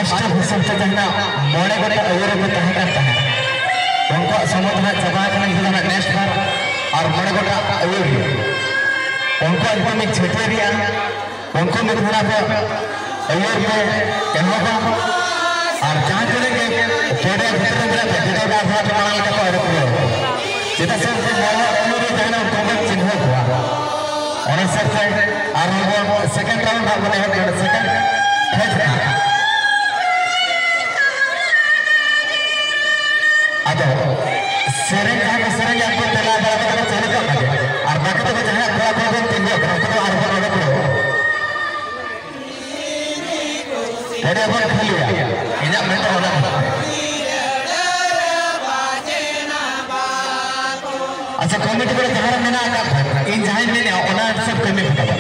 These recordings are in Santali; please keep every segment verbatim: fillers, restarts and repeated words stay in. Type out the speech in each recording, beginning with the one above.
ᱥᱴᱮᱯ ᱦᱤᱥᱟᱹᱵ ᱛᱮ ᱡᱟᱦᱟᱸ ᱢᱚᱬᱮ ᱜᱚᱴᱟᱝ ᱟᱹᱭᱩᱨᱤᱭᱟᱹ ᱠᱚ ᱛᱟᱦᱮᱸ ᱠᱟᱱ ᱛᱟᱦᱮᱸᱫ, ᱩᱱᱠᱩᱣᱟᱜ ᱥᱚᱢᱚᱭ ᱫᱚ ᱦᱟᱸᱜ ᱪᱟᱵᱟ ᱟᱠᱟᱱᱟ, ᱱᱤᱛᱚᱜ ᱫᱚ ᱦᱟᱸᱜ ᱱᱮᱠᱥᱴ ᱵᱟᱨ ᱟᱨ ᱢᱚᱬᱮ ᱜᱚᱴᱟᱝ ᱟᱹᱭᱩᱨᱤᱭᱟᱹ, ᱩᱱᱠᱩ ᱧᱩᱛᱩᱢ ᱤᱧ ᱪᱷᱟᱹᱴᱭᱟᱹᱨ ᱨᱮᱭᱟᱜ, ᱩᱱᱠᱩ ᱢᱤᱫ ᱫᱷᱟᱨᱟ ᱠᱚ ᱟᱹᱭᱩᱨ ᱠᱚ ᱮᱦᱚᱵᱟ᱾ ᱟᱨ ᱡᱟᱦᱟᱸ ᱛᱤᱱᱟᱹᱜ ᱜᱮ ᱯᱮᱲᱟ ᱵᱷᱤᱛᱨᱤ ᱨᱮ ᱢᱮᱱᱟᱜ ᱠᱚᱣᱟ, ᱡᱮᱴᱟ ᱫᱟᱜ ᱫᱷᱟᱨᱟ ᱢᱟᱲᱟᱝ ᱞᱮᱠᱟ ᱠᱚ ᱟᱹᱨᱩ ᱯᱷᱮᱨᱟᱣ᱾ ᱪᱮᱫᱟᱜ ᱥᱮ ᱩᱱᱠᱩ ᱢᱚᱬᱮ ᱟᱹᱭᱩᱨᱤᱭᱟᱹ ᱡᱟᱦᱟᱸ ᱩᱱᱠᱩ ᱵᱚᱱ ᱪᱤᱱᱦᱟᱹᱣ ᱠᱚᱣᱟ᱾ ᱚᱱᱟ ᱥᱟᱶᱛᱮ ᱟᱨᱦᱚᱸ ᱵᱚᱱ ᱥᱮᱠᱮᱱᱰ ᱨᱟᱣᱩᱱᱰ ᱦᱟᱸᱜ ᱵᱚᱱ ᱮᱦᱚᱵ ᱠᱮᱫᱟ, ᱥᱮᱠᱮᱱᱰ ᱯᱷᱮᱡᱽ ᱨᱮᱱᱟᱜ᱾ ᱟᱫᱚ ᱥᱮᱨᱮᱧ ᱡᱟᱦᱟᱸ ᱠᱚ ᱥᱮᱨᱮᱧᱟ, ᱩᱱᱠᱩ ᱛᱮᱞᱟ ᱵᱟᱲᱟ ᱠᱟᱛᱮ ᱠᱚ ᱪᱟᱹᱞᱩ ᱠᱟᱜ ᱢᱟ᱾ ᱟᱨ ᱵᱟᱠᱤ ᱫᱚ ᱡᱟᱦᱟᱸᱭᱟᱜ ᱠᱚᱲᱟ ᱠᱚᱲᱟ ᱵᱚᱱ ᱛᱤᱸᱜᱩ ᱟᱠᱟᱱᱟ, ᱩᱱᱠᱩ ᱫᱚ ᱟᱨ ᱵᱚᱱ ᱚᱰᱚᱠ ᱠᱚᱣᱟ᱾ ᱚᱸᱰᱮ ᱵᱚᱱ ᱠᱷᱟᱹᱞᱤᱭᱟ᱾ ᱤᱧᱟᱹᱜ ᱢᱮᱱ ᱫᱚ ᱚᱱᱟ ᱠᱟᱱᱟ᱾ ᱟᱪᱪᱷᱟ, ᱠᱚᱢᱤᱴᱤ ᱠᱚᱨᱮ ᱡᱟᱦᱟᱸ ᱨᱮ ᱢᱮᱱᱟᱜ ᱟᱠᱟᱫ ᱠᱚᱣᱟ, ᱤᱧ ᱡᱟᱦᱟᱸᱧ ᱢᱮᱱᱮᱫᱼᱟ, ᱚᱱᱟ ᱦᱤᱥᱟᱹᱵ ᱠᱟᱹᱢᱤ ᱯᱮ ᱛᱟᱵᱚᱱ᱾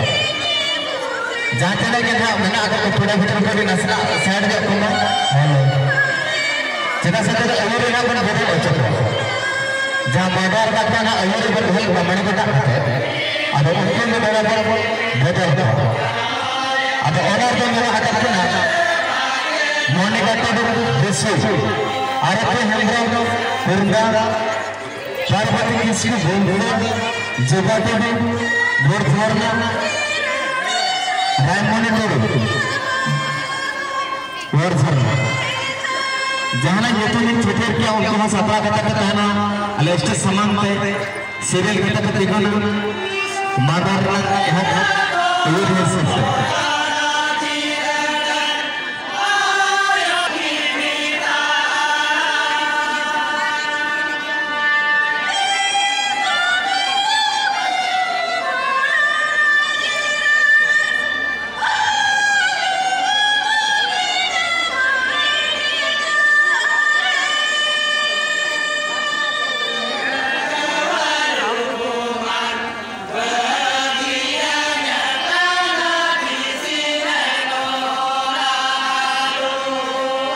ᱡᱟᱦᱟᱸ ᱛᱤᱱᱟᱹᱜ ᱜᱮ ᱱᱟᱦᱟᱜ ᱢᱮᱱᱟᱜ ᱟᱠᱟᱫ ᱠᱚ, ᱯᱮᱲᱟ ᱵᱷᱤᱛᱨᱤ ᱠᱚᱨᱮ ᱱᱟᱥᱮᱱᱟᱜ ᱥᱟᱭᱤᱰ ᱧᱚᱜ ᱠᱚᱢᱟ᱾ ᱪᱮᱫᱟᱜ ᱥᱮ ᱛᱮᱫᱚ ᱟᱹᱭᱩᱨ ᱨᱮᱱᱟᱜ ᱵᱚᱱ ᱵᱚᱫᱚᱞ ᱦᱚᱪᱚ ᱠᱚᱣᱟ᱾ ᱡᱟᱦᱟᱸ ᱢᱟᱰᱟᱨ ᱵᱟᱠᱷᱨᱟ ᱱᱟᱦᱟᱜ ᱟᱹᱭᱩᱨ ᱨᱮᱵᱚᱱ ᱫᱚᱦᱚ ᱞᱮᱫ ᱠᱚᱣᱟ, ᱢᱟᱱᱮ ᱠᱚ ᱫᱟᱜ ᱠᱟᱛᱮ, ᱟᱫᱚ ᱩᱱᱠᱩ ᱜᱮ ᱱᱚᱰᱮ ᱵᱚᱱ ᱵᱚᱫᱚᱞ ᱠᱚᱣᱟ᱾ ᱟᱫᱚ ᱚᱱᱟ ᱨᱮᱫᱚ ᱢᱮᱱᱟᱜ ᱟᱠᱟᱫ ᱠᱤᱱᱟ ᱢᱚᱱᱤᱠᱟ ᱴᱩᱰᱩ, ᱵᱤᱥᱩ, ᱟᱨᱚᱛᱤ ᱦᱮᱢᱵᱨᱚᱢ, ᱠᱩᱨᱫᱟ, ᱯᱟᱨᱵᱚᱛᱤ ᱠᱤᱥᱠᱩ, ᱵᱩᱞᱵᱩᱞᱟ, ᱡᱚᱵᱟ ᱴᱩᱰᱩ, ᱜᱚᱲ ᱫᱷᱚᱨᱱᱟ, ᱨᱟᱭᱢᱚᱱᱤ ᱴᱩᱰᱩ, ᱜᱚᱲ ᱫᱷᱚᱨᱱᱟ᱾ ᱡᱟᱦᱟᱱᱟᱜ ᱧᱩᱛᱩᱢ ᱤᱧ ᱪᱷᱟᱹᱴᱭᱟᱹᱨ ᱠᱮᱭᱟ, ᱩᱱᱠᱩ ᱦᱚᱸ ᱥᱟᱯᱲᱟᱣ ᱠᱟᱛᱮ ᱠᱚ ᱛᱟᱦᱮᱱᱟ᱾ ᱟᱞᱮ ᱥᱴᱮᱡᱽ ᱥᱟᱢᱟᱝ ᱛᱮ ᱥᱤᱨᱤᱭᱟᱞ ᱠᱟᱛᱮ ᱠᱚ ᱛᱤᱸᱜᱩᱱᱟ᱾ ᱢᱟᱰᱟᱨ ᱨᱮᱱᱟᱜ ᱮᱦᱚᱵ ᱟᱹᱭᱩᱨ ᱦᱤᱥᱟᱹᱵ ᱛᱮ᱾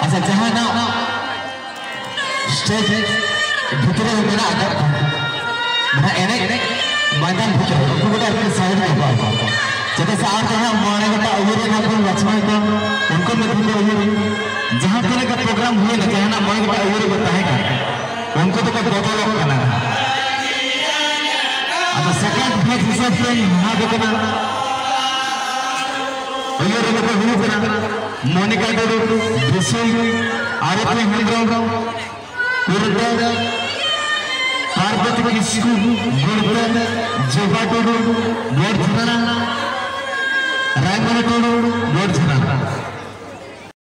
ᱟᱪᱪᱷᱟ, ᱡᱟᱦᱟᱸ ᱱᱟᱜ ᱥᱴᱮᱡᱽ ᱵᱷᱤᱛᱨᱤ ᱨᱮ ᱢᱮᱱᱟᱜ ᱟᱠᱟᱫ ᱠᱚ, ᱚᱱᱟ ᱮᱱᱮᱡ ᱢᱚᱭᱫᱟᱱ ᱵᱷᱤᱛᱨᱤ ᱨᱮ, ᱩᱱᱠᱩ ᱠᱚᱫᱚ ᱟᱨᱠᱤ ᱥᱟᱭᱤᱰ ᱧᱚᱜ ᱠᱚᱣᱟ ᱠᱚ᱾ ᱪᱮᱫᱟᱜ ᱥᱮ ᱟᱨ ᱡᱟᱦᱟᱸ ᱢᱚᱬᱮ ᱜᱚᱴᱟᱝ ᱟᱹᱭᱩᱨ ᱨᱮᱱ ᱦᱟᱸᱜ ᱵᱚᱱ ᱵᱟᱪᱷᱱᱟᱣᱮᱫ ᱠᱚᱣᱟ, ᱩᱱᱠᱩ ᱢᱤᱫ ᱫᱤᱱ ᱫᱚ ᱟᱹᱭᱩᱨ, ᱡᱟᱦᱟᱸ ᱛᱤᱱᱟᱹᱜ ᱜᱮ ᱯᱨᱳᱜᱨᱟᱢ ᱦᱩᱭᱱᱟ, ᱡᱟᱦᱟᱱᱟᱜ ᱢᱚᱬᱮ ᱜᱚᱴᱟᱝ ᱟᱹᱭᱩᱨ ᱨᱮᱠᱚ ᱛᱟᱦᱮᱸ ᱠᱟᱱᱟ, ᱩᱱᱠᱩ ᱫᱚᱠᱚ ᱵᱚᱫᱚᱞᱚᱜ ᱠᱟᱱᱟ᱾ ᱟᱫᱚ ᱥᱮᱠᱮᱱᱰ ᱯᱷᱮᱡᱽ ᱦᱤᱥᱟᱹᱵ ᱛᱮ ᱱᱚᱣᱟ ᱫᱚ ᱠᱟᱱᱟ, ᱟᱹᱭᱩᱨ ᱨᱮ ᱫᱚᱠᱚ ᱦᱩᱭᱩᱜ ᱠᱟᱱᱟ ᱢᱚᱱᱤᱠᱟ ᱴᱩᱰᱩ, ᱵᱤᱥᱩᱭ, ᱟᱨᱚᱛᱤ ᱦᱮᱢᱵᱨᱚᱢ, ᱠᱩᱨᱛᱟᱹ, ᱯᱟᱨᱵᱚᱛᱤ ᱠᱤᱥᱠᱩ, ᱜᱩᱲᱛᱟᱹ, ᱡᱚᱵᱟ ᱴᱩᱰᱩ, ᱵᱚᱲᱛᱷᱟᱱᱟ, ᱨᱟᱭᱢᱚᱱᱤ ᱴᱩᱰᱩ,